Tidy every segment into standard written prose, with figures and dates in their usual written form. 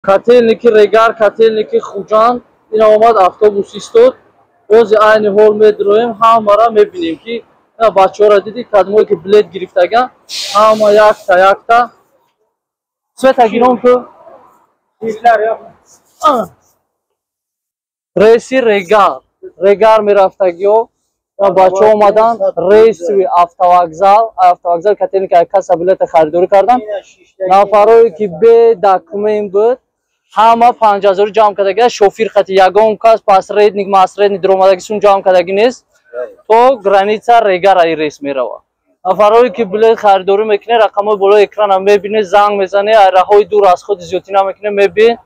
Котельники Регар, Котельники Хуҷанд, ина омад, автобус истод. Ози айни ҳол медроем, ҳамара мебинем, ки бачаҳоро диди, кадмое ки билет гирифтаган, ҳама якта якта. Света гирон ку. Рейси Регар, Регар мерафтагиё, бачаҳо омадан рейсови автовокзал, автовокзал Котельники касса билета харидорӣ кардан. Нафарое ки бе документ буд, ҳама 5000 ҷамъ кардагӣ. Шофир хати ягон кас посредник масредник дуромадаги сум ҷамъ кардагӣ нест. То граница Регара и рейс мерава. Нафарое ки билет харидорӣ мекунед, рақамҳои болои экрана мебинед, занг мезанед, раҳои дур аз худи зиёдтӣ намекунед, мебинед,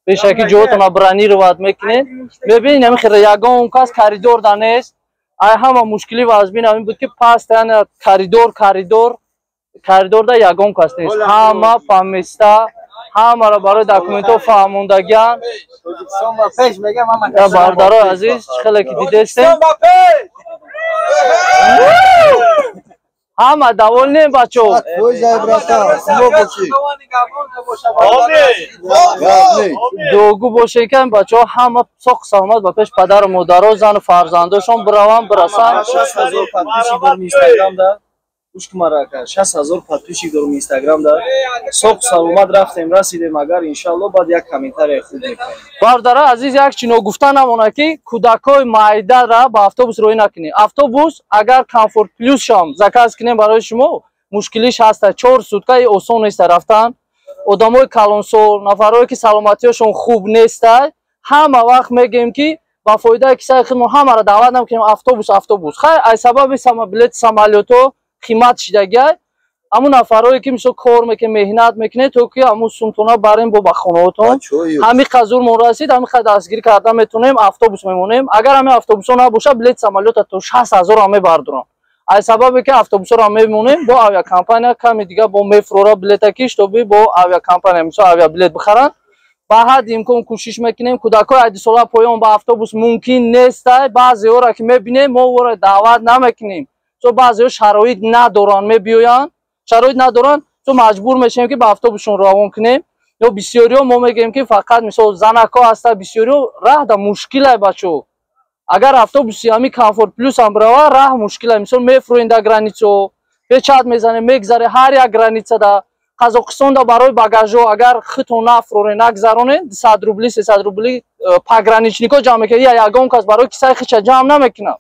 пешакӣ ҷоотона бронировать мекунед. Мебинед, ҳамин ягон кас коридор да нест. Ай ҳама мушкили вазбин ҳамин буд, ки постоянно коридор, коридор, коридорда ягон кас нест. Ҳама по места, ҳамаро барои документҳо фаҳмондагиан. Бародарои азиз, чӣ хеле ки дидестем, ҳама довольнем, бачаҳо. Дуогӯ бошед, ки бачаҳо ҳама соқ саломат ба пеш падару модаро, зану фарзандошон бираванд, бирасанд. Ушкмарака 60,000 подписчик дорум Инстаграмда. Соқ саломат рафтем, расидем, агар иншалло баъд як комментария хуб мекунем. Бародари азиз, як чи ногуфта намонад, ки кӯдакҳои майдара ба автобус роҳӣ накунед. Автобус агар комфорт плюс шам заказ кунем барои шумо, мушкилиш ҳаста. 4 сутка и осон неста рафтан. Одамои калонсол, нафарое ки саломатиёшон хуб неста, ҳама вақт мегӯем, ки ба фоидаи кисаи худмон ҳамаро даъват намекунем автобус, автобус. Хай, аз сабаби билети самолётҳо қимат шидагиай, ҳамун нафарое ки мисол кор мекунед, меҳнат мекунед, то ки ҳамун сумтона барем бо ба хонаотон. Ҳамин қазурмон расид, ҳамин қадр дастгирӣ карда метавонем, автобус мемонем. Агар ҳамин автобусҳо набошад, билети самолёта то 60,000 мебардорам. Аз сабабе ки автобусҳоро мемонем, бо авиакомпания ками дига бо мефурора билетаки, штоби бо авиакомпания мисол авиабилет бихаранд. Ба ҳадди имкон кӯшиш мекунем. Кӯдакҳои 8 сола поён ба автобус мумкин нестай. Баъзеҳоро ки мебинем, мо ӯро даъват намекунем. То баъзеҳо шароит надоранд, мебиёянд, шароит надоранд, то маҷбур мешавем, ки ба автобусшон равон кунем. Ё бисёриҳо мо мегӯем, ки фақат мисол занакҳо ҳаста, бисёриҳо раҳда мушкилай, бачаҳо. Агар автобуси ҳамин комфорт плюс ҳам бирава, раҳ мушкилай. Мисол мефурӯем дар границаҳо, печат мезанем, мегзаре ҳар як границада. Қазоқистонда барои багажҳо агар худтон нафурорен, нагзаронен, 200 рубли, 300 рубли пограничникҳо ҷамъ мекунад. Я ягон кас барои кисаи худша ҷамъ намекунад.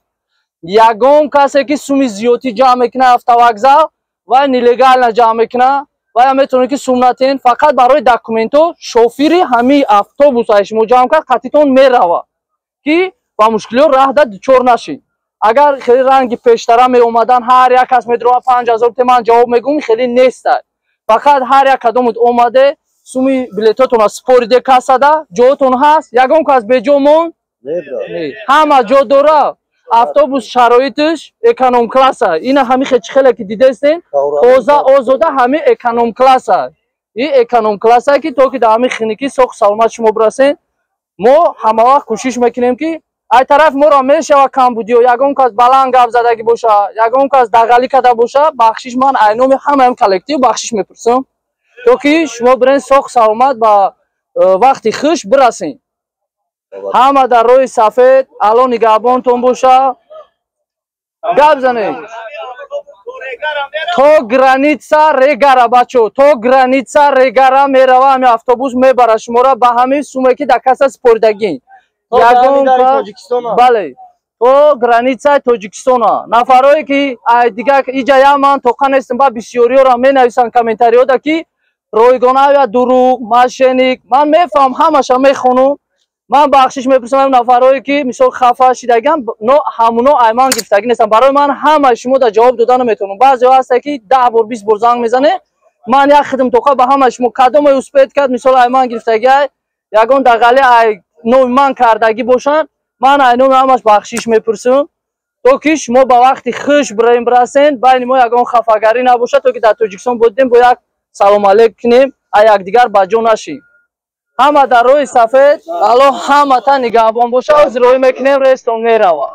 Ягон касе ки суми зиёдтӣ ҷамъ мекунад автовокзал, вай нелегально ҷамъ мекунад, вая метавонед ки сум натиҳен. Фақат барои документҳо шофири ҳамин автобус ай шумо ҷамъ кард, қатитон мерава, ки ба мушкилиҳо раҳда дучор нашед. Агар хеле ранги пештара меомадан, ҳар як кас медирома 5000 те, ман ҷавоб мегӯм, хеле нестай. Фақат ҳар як кадомут омаде, суми билетотонро спориде кассада, ҷоотон ҳаст, ягон кас беҷо монд, ҳама ҷо дора. Автобус шароитиш эконом класса. Ина ҳами хеле ки дидестем, тоза озода, ҳами эконом класса. И эконом класса, ки то ки дар ҳами хиникӣ соқ саломат шумо бирасен. Мо ҳама вақт кӯшиш мекунем, ки ай тараф моро мешава камбудиё, ягон кас баланд гап задагӣ боша, ягон кас дағалӣ карда боша, бахшиш. Ман ай номи ҳамаам коллектив бахшиш мепурсам, то ки шумо бирен соқ саломат ба вақти хуш бирасен. Ҳама дар роҳи сафед, Алло нигаҳбонтон боша. Гап занед. То граница Регара, бачо, то граница Регара мерава ҳами автобус, мебара шуморо ба ҳамин суме ки дар касса споридагӣ. Бале, то границаи Тоҷикистона. Нафарое ки ай дигар иҷа я ман тоқа нестам, ба бисёриёро менависанд комментариёда, ки ройгон авиа дурӯғ, мошенник. Ман мефаҳмам, ҳамаша мехонам. Ман бахшиш мепурсам нафарое ки мисол хафа шидагиам, но ҳамуно ай ман гирифтагӣ нестам. Барои ман ҳамаи шумо да ҷавоб дода наметавонам. Баъзеҳо ҳаста, ки 10 бор, 20 бор занг мезане. Ман як хидм тоқа ба ҳамаи шумо кадоме успеть кард, мисол ай ман гирифтагӣ, ай ягон дағали ай номи ман кардагӣ бошанд, ман ай номи ҳамаш бахшиш мепурсам, то ки шумо ба вақти хуш бираем, бирасен, байни мо ягон хафагарӣ набошад, то ки дар Тоҷикистон будем, бо як салом алейк кунем, ай якдигар ба ҷо нашем. Ҳама дар роҳи сафед, Алло ҳамата нигаҳбон боша. Ҳозир роҳӣ мекунем, рейстон мерава.